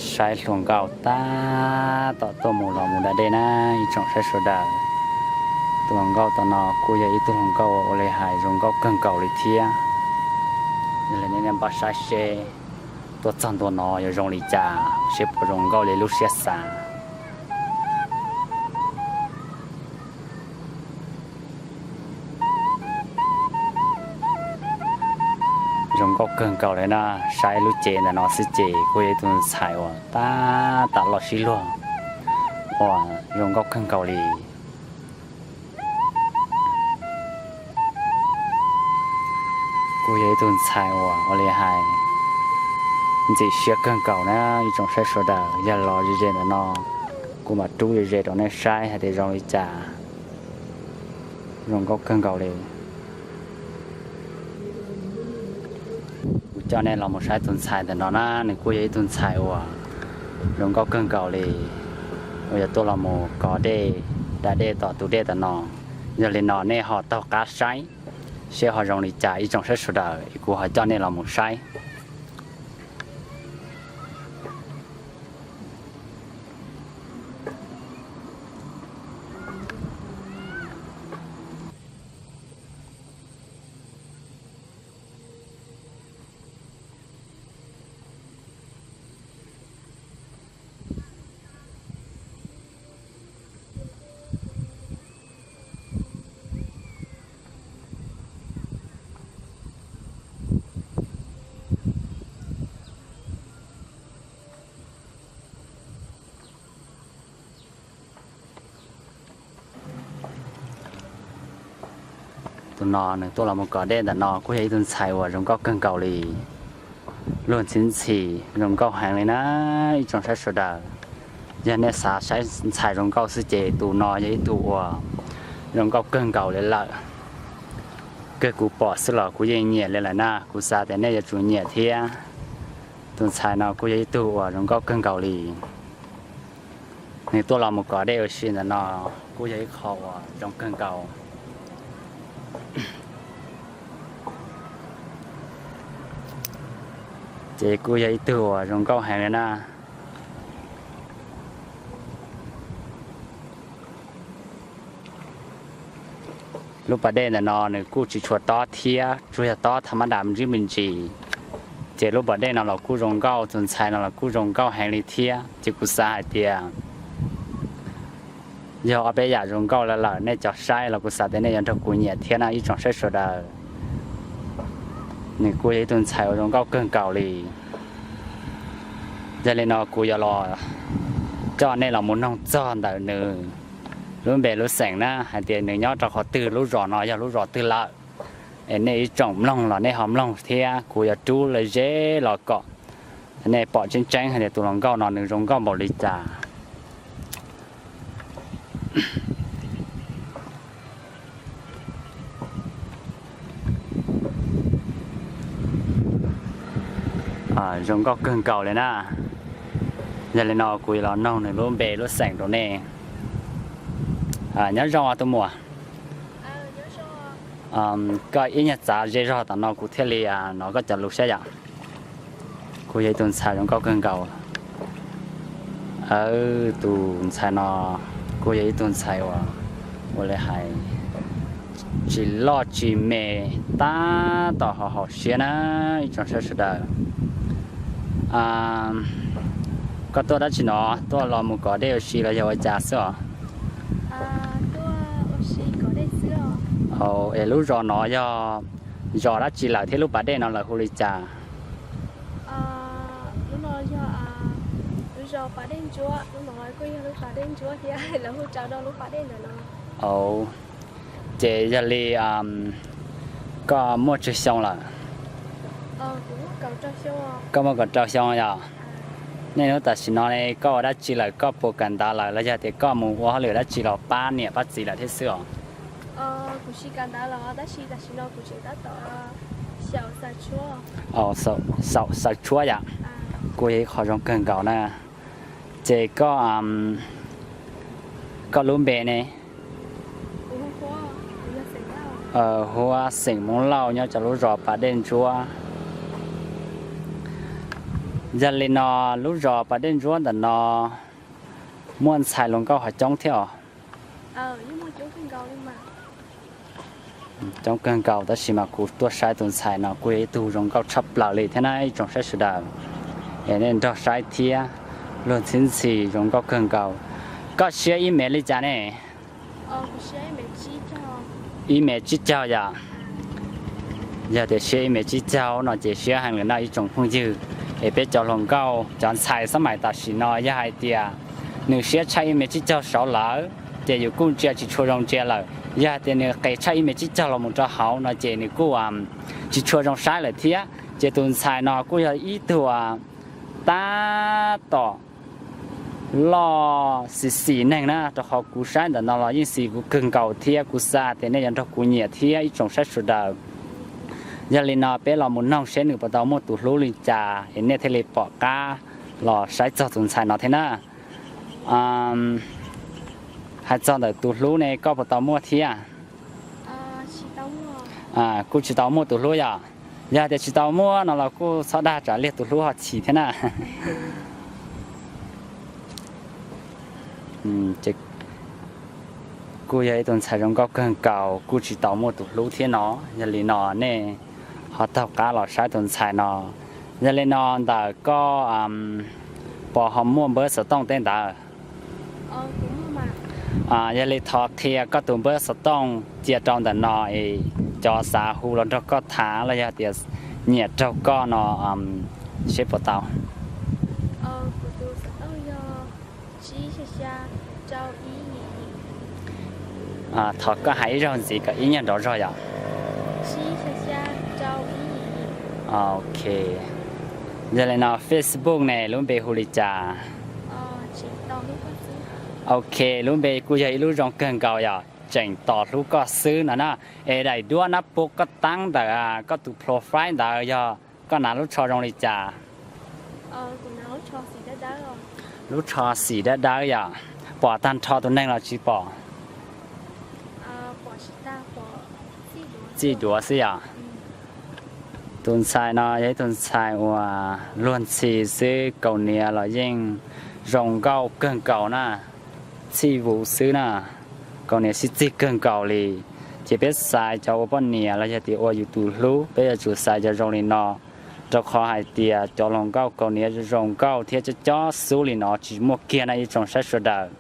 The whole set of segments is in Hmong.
Saib hluas nkauj tab tom tuaj mus los mus da dej na ib tsoom saib sawv daws. Tus hluas nkauj tom no kuj yog ib tug hluas nkauj uas ua li hais zoo nkauj kawg nkaus li thiab. Yog li nej npaj saib seb tuaj txog ntua no yuav zoo li cas, seb puas zoo nkauj li lub siab xav. Zoo nkauj kawg nkaus li na, saib lub cev ntawm no xwb ces kuj yog ib tug ntxhais uas tab tom loj sib luag uas zoo nkauj kawg nkaus li. Kuj yog ib tug ntxhais uas ua li hais ntxim siab kawg nkaus na ib tsoom saib sawv daws. Yog los ze ze ntawm no kuv mam rub ze ze rau nej saib hais tias zoo li cas. Zoo nkauj kawg nkaus li. Kuv coj nej los mus saib tus ntxhais ntawm no na, nws kuj yog ib tug ntxhais uas zoo nkauj kawg nkaus li, uas yuav tuaj los mus kov dej, da dej tom tus dej tom no. Yog li no nej ho taug qab saib seb ho zoo li cas ib tsoom saib sawv daws es kuv ho coj nej los mus saib. Tus no nws tuaj los mus kov dej ntawm no kuj yog ib tug ntxhais uas zoo nkauj kawg nkaus li. Luag ntxhi ntxhi zoo nkauj heev li na ib tsoom saib sawv daws. Yog nej xav saib ntxhais zoo nkauj xwb ces tus no yog ib tug uas zoo nkauj kawg nkaus li lawm. Kawg kuv pom xwb los kuv yeej nyiam li lawm na, kuv xav tias nej yuav tsum nyiam thiab. Tus ntxhais no kuj yog ib tug uas zoo nkauj kawg nkaus li. Nws tuaj los mus kov dej ua si ntawm no kuj yog ib qho uas zoo kawg nkaus. Ces kuj yog ib tug uas zoo nkauj heev li na. Lub pas dej ntawm no nws kuj tsis tshua tob thiab, tsuas yog tob tha mab das me ntsis me ntsis. Ces lub pas dej no los kuj zoo nkauj, tus ntxhais no los kuj zoo nkauj heev li thiab. Ces kuv xav hais tias yog ob peb yam zoo nkauj lawm lawm nej cov saib los kuv xav tias nej yuav nrog kuv nyiam thiab na ib tsoom saib sawv daws. Nws kuj yog ib tug ntxhais uas zoo nkauj kawg nkaus li. Yog li no kuv yuav los coj nej los mus noog txog ntawm nws lub npe lub xeem na, hais tias nws nyob rau qhov twg, lub zos no yog lub zos twg lawm. Es nej ib tsoom mloog los nej ho mloog thiab, kuv yuav rub ze los kom nej pom tseeb tseeb hais tias tus hluas nkauj no nws zoo nkauj npaum li cas. Zoo nkauj kawg nkaus li na. Yog li no kuv yuav los noog nws lub npe lub xeem rau nej. Nyob zoo tus muam. Koj ib nyuag txav ze zog tom no kuv thiaj li hnov koj cov lus saib yom. Kuj yog ib tug ntxhais zoo nkauj kawg nkaus. Tus ntxhais no kuj yog ib tug ntxhais uas ua li hais tsis loj tsis me, tab tom haum haum siab na ib tsoom saib sawv daws. Koj tuaj dab tsi no? Tuaj los mus kov dej ua si los yog ua cas xwb os? Es lub zos no yog zos dab tsi lawm thiab lub pas dej no lawv hu li cas? Ces yog li koj muaj tsawg xyoo lawm? Koj muaj kaum rau xyoo yog? Nej hnub tam sim no ne koj ua dab tsi lawm, koj puas kawm ntawv lawm los yog tias koj mus ua hauj lwm dab tsi los pab niam pab txiv lawm thiab xwb os? Xaum xaws tshuab yom, kuj yog ib qho zoo kawg nkaus na. Ces koj, koj lub npe ne? Huab, xeem Hmoob Lauj, nyob rau lub zos Pas Dej Ntsuab. Yog li no, lub zos Pas Dej Ntsuab ntawm no muaj ntxhais hluas nkauj ho coob thiab os. Coob kawg nkaus, tab sis mas kuv tuaj saib tus ntxhais no kuj yog ib tug zoo nkauj tshaj plaws li thiab na ib tsoom saib sawv daws. Es nej nrog saib thiab, luag ntxhi ntxhi zoo nkauj kawg nkaus. Koj siab ib mev li cas ne? Ib mev tsib caug yom. Yog tias siab ib mev tsib caug no ces siab heev lawm no ib tsoom phooj ywg. Es peb cov hluas nkauj cov ntxhais xab mais tam sim no yog hais tias nws siab tshaj ib mev tsib caug saud lawm ces yus kuj ntsia tsis tshua zoo ntsia lawm. Yog hais tias nws qes tshaj ib mev tsib caug los mus rau hauv no ces nws kuj tsis tshua zoo saib lawm thiab. Ces tus ntxhais no kuj yog ib tug tab tom loj xim xim neeg na, rau qhov kuv saib ntawm no los yeej xim kuv kawg nkaus thiab kuv xav tias nej yuav nrog kuv nyiam thiab ib tsoom saib sawv daws. Yog li no peb los mus noog seb nws puas tau muaj tus hlub li cas es nej thiaj li pom qab los saib txog tus ntxhais no thiab na. Hais txog ntawm tus hlub ne koj puas tau muaj thiab? Kuj tsis tau muaj tus hlub yom. Yog tias tsis tau muaj no los kuj txhob dag tsam liag tus hlub ho chim thiab na. Kuj yog ib tug ntxhais zoo nkauj kawg nkaus kuj tsis tau muaj tus hlub thiab no. Yog li no nej ho taug qab los saib tus ntxhais no. Yog li no ntawm koj puas ho muaj npawb xov tooj tej ntawd? Yog li thov qhia koj tus npawb xov tooj cia rau ntawm no es cov xav hu los nrog koj tham los yog tias nyiam raug koj no seb puas tau. Thov koj hais ib zaug ntxiv kom ib nyuag nrov zog yom. Ok. Yog li no Facebook ne lub npe hu li cas? Ok, lub npe kuj yog ib lub zoo kawg nkaus yom, Tseem Tos Hlub Koj Xwb no na. Es daim duab nab pub koj taab ntawm koj tus profile ntawd yog koj hnav lub tsho zoo li cas? Lub tsho xim dawb dawb yom. Pom tag nrho tus neeg los tsis pom? Txij duav xwb yom. Tus ntxhais no yog ib tug ntxhais uas luag ntxhi xwb, kaus hniav los yeej zoo nkauj kawg nkaus na, txhij vuv xwb na, kaus hniav sib txig kawg nkaus li. Ces peb xaiv cov ua poj niam los yog tias ua yus tus hlub peb yuav tsum xaiv cov zoo li no, rau qhov hais tias cov hluas nkauj kaus hniav zoo nkauj thiab cob cob xub li no tsis muaj kiag na ib tsoom saib sawv daws.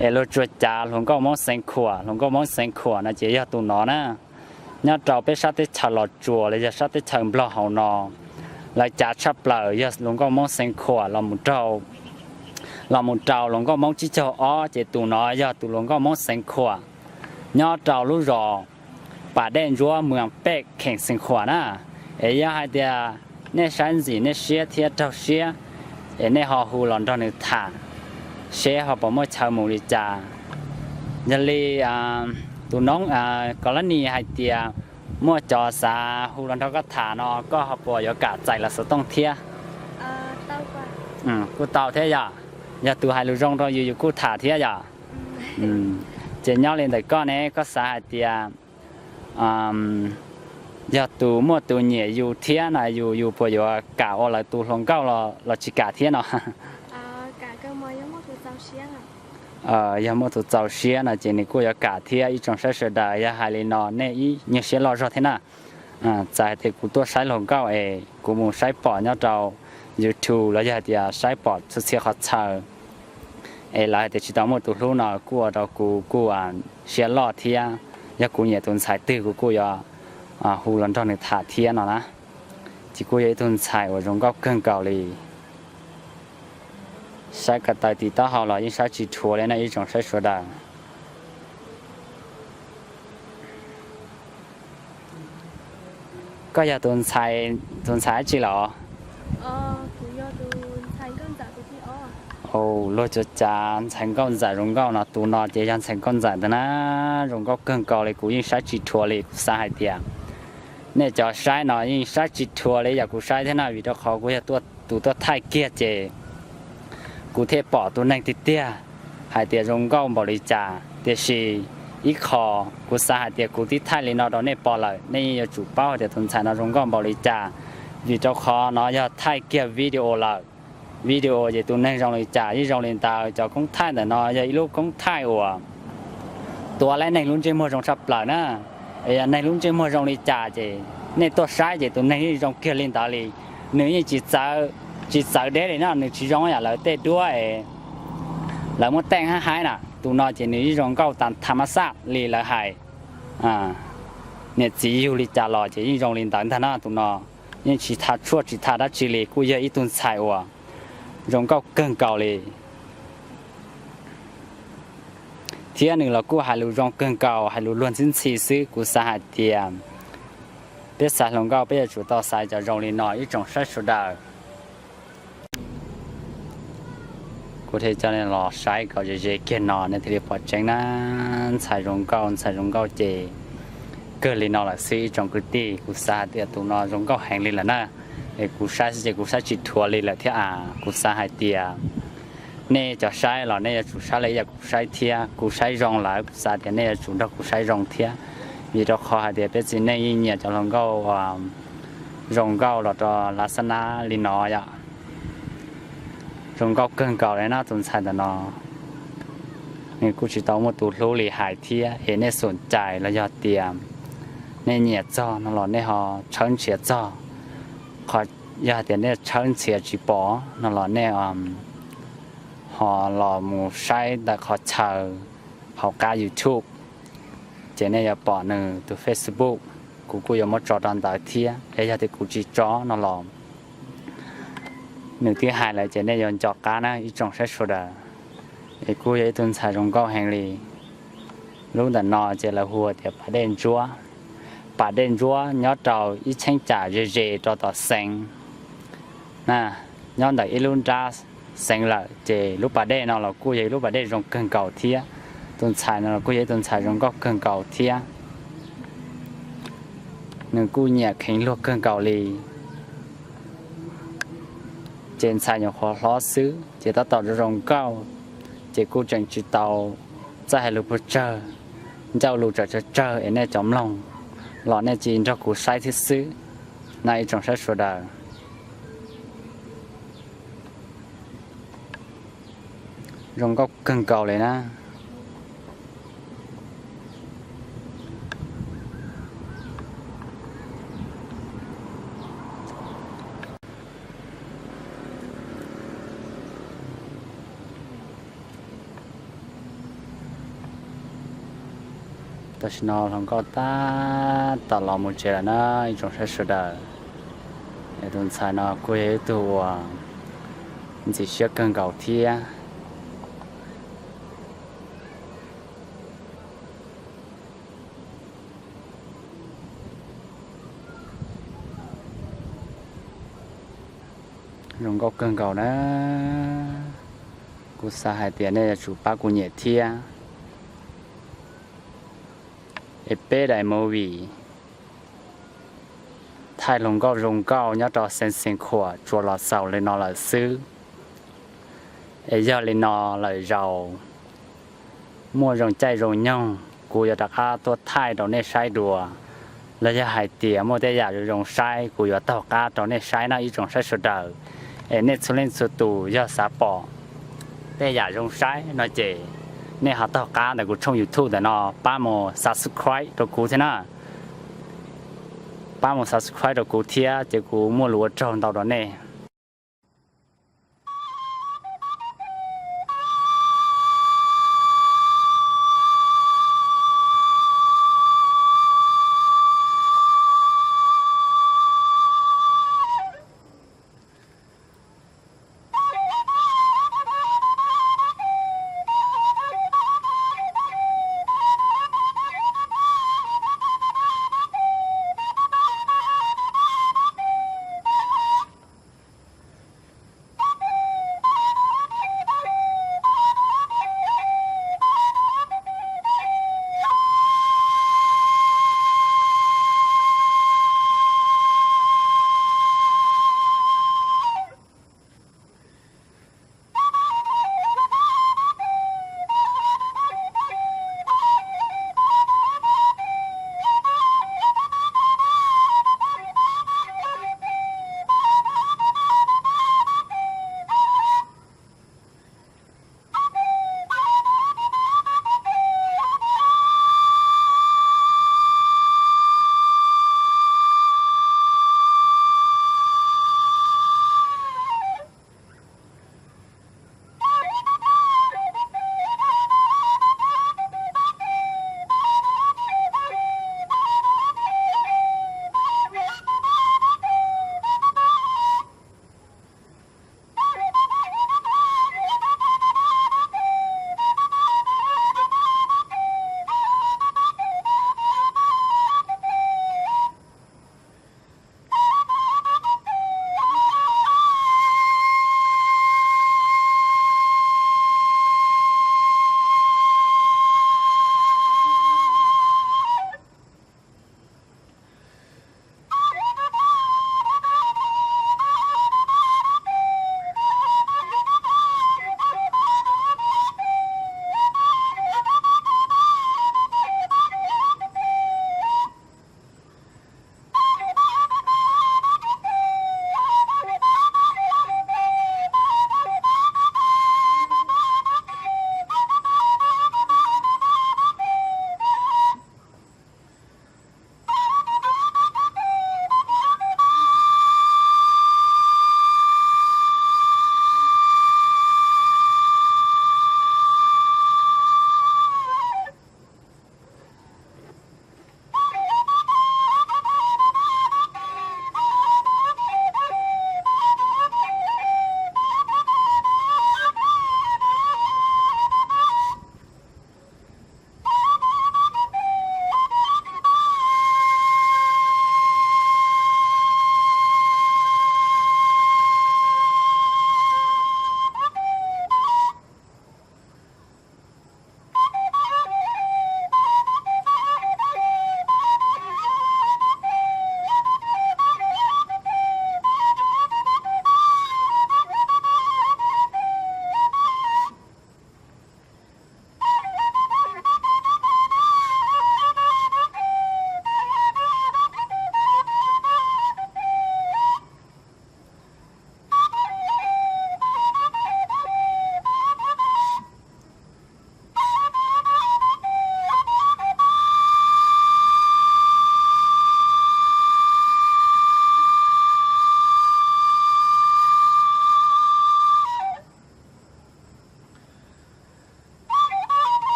Es luag tsuas cav hluas nkauj Hmoob Xeev Khuam, hluas nkauj Hmoob Xeev Khuam no ces yog tus no na. Nyob rau peb sab teb chaws Los Tsuas los yog sab teb chaws Nplog hauv no, lawv cav tshaj plaws yog hluas nkauj Hmoob Xeev Khuam los mus rau, los mus rau hluas nkauj Hmoob tsib caug ob ces tus no yog tus hluas nkauj Hmoob Xeev Khuam nyob rau lub zos Pas Dej Ntsuab, moos Pej, kheem Xeev Khuam na. Es yog hais tias nej saib ntxim nej siab thiab raug siab, es nej ho hu los nrog nws tham seb ho puas muaj chaw mus li cas. Yog li tus noob Kos Lab Nis hais tias muaj cov xav hu los nrog koj tham no koj ho puas yuav kam txais lawv xov tooj thiab? Kuj tau thiab yom. Yog tus hais lus zoo rau yus yus kuj tham thiab yom. Ces nyob li ntawm koj ne koj xav hais tias yog tus muaj tus nyiam yus thiab no yus yus puas yuav kam ua lawv tus hluas nkauj los tsis kam thiab no? Yog muaj tus txaus siab no ces nws kuj yuav kam thiab ib tsoom saib sawv daws. Yog hais li no nej ib nyuag siab loj zog thiab na. Txawm hais tias kuv tuaj saib hluas nkauj es kuv mus saib pom nyob rau YouTube los yog hais tias saib pom txhua txhia qhov txhaws es lawv hais tias tsis tau muaj tus hlub no kuj ua rau kuv kuj siab loj thiab. Yog kuv nyiam tus ntxhais twg kuv kuj yuav hu los nrog nws tham thiab no na. Ces kuj yog ib tug ntxhais uas zoo nkauj kawg nkaus li. Saib ko taw tim taub hau los yeej saib tsis dhuav li no ib tsoom saib sawv daws. Koj yog tus ntxhais, tus ntxhais dab tsi los? Luag cuav cav ntxhais nkauj ntxawm zoo nkauj no, tus no ces yog ntxhais nkauj ntxawm ntag na. Zoo nkauj kawg nkaus li, kuv yeej saib tsis dhuav li. Kuv xav hais tias nej cov saib no yeej saib tsis dhuav li yam kuv saib thiab na, vim rau qhov kuv yog tus tuaj thaij kiag ces kuv thiaj pom tus neeg tiag tiag hais tias zoo nkauj npaum li cas. Tiam sis ib qho kuv xav hais tias kuv twb thaij li no rau nej pom lawm, nej yeej yuav tsum paub hais tias tus ntxhais no zoo nkauj npaum li cas. Vim rau qhov no yog thaij kiag video lawm. Video ces tus neeg zoo li cas yeej zoo li ntawd. Cov koob thaij ntawm no yog ib lub koob thaij uas tuav lawv neeg lub ntsej muag zoo tshaj plaws na. Es yog neeg lub ntsej muag zoo li cas ces nej tuaj saib ces tus neeg yeej zoo kiag li ntawd li. Nws yeej tsis txawv, tsis txawv deb li no, nws tsis zoo yam lawv tej duab es lawv muab teej hab haib na. Tus no ces nws yeej zoo nkauj tas tha mas xaj li lawv hais. Niam txiv yug li cas los ces yeej zoo li ntawd ntag na. Tus no yeej tsis tha tshuaj tsis tha dab tsi li, kuj yog ib tug ntxhais uas zoo nkauj kawg nkaus li. Thiab nws los kuj hais lus zoo kawg nkaus, hais lus luag ntxhi ntxhi xwb. Kuv xav hais tias peb xav hluas nkauj peb yuav tsum tau xaiv cov zoo li no ib tsoom saib sawv daws. Kuv thiaj coj nej los saib kom ze ze kiag no nej thiaj li pom tseeb na. Ntxhais zoo nkauj, ntxhais zoo nkauj ces kawg li no lawm xwb ib tsoom kwv tij. Kuv xav hais tias tus no zoo nkauj heev li lawm na. Es kuv saib xwb ces kuv saib tsis dhuav li lawm thiab as. Kuv xav hais tias nej cov saib los nej yuav tsum saib li yam kuv saib thiab. Kuv saib zoo lawm kuv xav tias nej yuav tsum nrog kuv saib zoo thiab. Vim rau qhov hais tias peb txiv neej yeej nyiam cov hluas nkauj zoo nkauj los rau lav xab nab li no yom. Zoo nkauj kawg nkaus li na tus ntxhais ntawm no. Nws kuj tsis tau muaj tus hlub li hais thiab. Es nej xum cais los yog tias nej nyiam txog no los nej ho tshawb nrhiav txog. Qhov yog hais tias nej tshawb nrhiav tsis pom no los nej ho los mus saib ntawm qhov chaw hauv qab YouTube, ces nej yuav pom nws tus Facebook. Kuv kuj yuav muab tso rau ntawd thiab. Es yog tias kuv tsis tso no los nws twb hais lawm ces nej yuav nco qab na ib tsoom saib sawv daws. Es kuj yog ib tug ntxhais zoo nkauj heev li. Lub ntawm no ces lawv hu tias pas dej ntsuab. Pas dej ntsuab nyob rau ib cheeb tsam ze ze rau tom xeev na, nyob ntawm ib lub nrab xeev lawm ces lub pas dej no los kuj yog ib lub pas dej zoo kawg nkaus thiab. Tus ntxhais no los kuj yog ib tus ntxhais zoo nkauj kawg nkaus thiab. Nws kuj nyiam kheev luag kawg nkaus li. Ces ntxhais nyuam qhuav hlob xwb ces tab tom zoo nkauj, ces kuj tseem tsis tau txawj hais lus puas tsawg, ncauj lus tseem tsawg tsawg es nej cov mloog los nej cia li nrog kuv saib thiab xwb na ib tsoom saib sawv daws. Zoo nkauj kawg nkaus li na. Tam sim no hluas nkauj tab tom los mus tsev lawm na ib tsoom saib sawv daws. Es tus ntxhais no kuj yog ib tug uas ntxim siab kawg nkaus thiab. Zoo nkauj kawg nkaus na. Kuv xav hais tias nej yuav tsum pab kuv nyem thiab. Es peb daim movie thaij hluas nkauj zoo nkauj nyob rau xeev Xeev Khuam tsuas los xaus li no lawm xwb. Es yog li no lawm zaum muaj zoo caij zoo nyoog kuv yuav rov qab tuaj thaij rau nej saib dua, los yog hais tias muaj tej yam zoo zoo saib kuv yuav taug qab rau nej saib no ib tsoom saib sawv daws. Es nej txhua leej txhua tus yog xav pom tej yam zoo saib no ces nej ho taug qab ntawm kuv tshooj YouTube ntawm no pab mus subscribe rau kuv thiab na. Pab mus subscribe rau kuv thiab ces kuv muaj lus ua tsaug ntau rau nej.